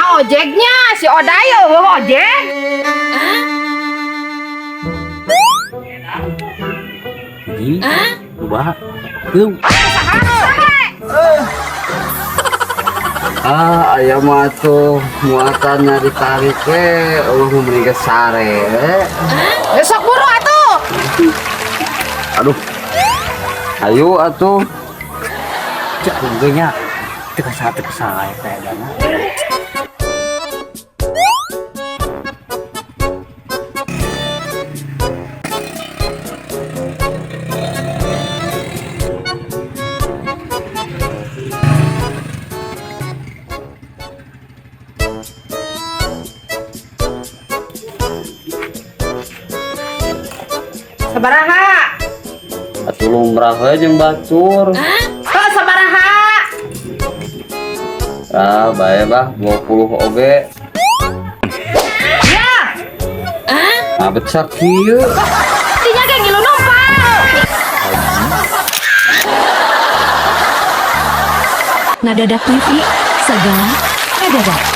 Mana ojeknya? Si Oday eueuh ojek. Hiji, dua, tilu. Ah, aya mah tuh muatannya ditarik we, eueuh nu mending ge sare. Besok buru atuh. Aduh. Ayo atuh. Cek ge nya. Teu kasa kayak dana. Sabaraha? Atuh lumrah we jeung batur. Heuh, sabaraha? Ah, bae bah 20 oge. Ya, Nah, becak kieu. dinya ge ngilu numpang. Nadadak TV, segala nadadak.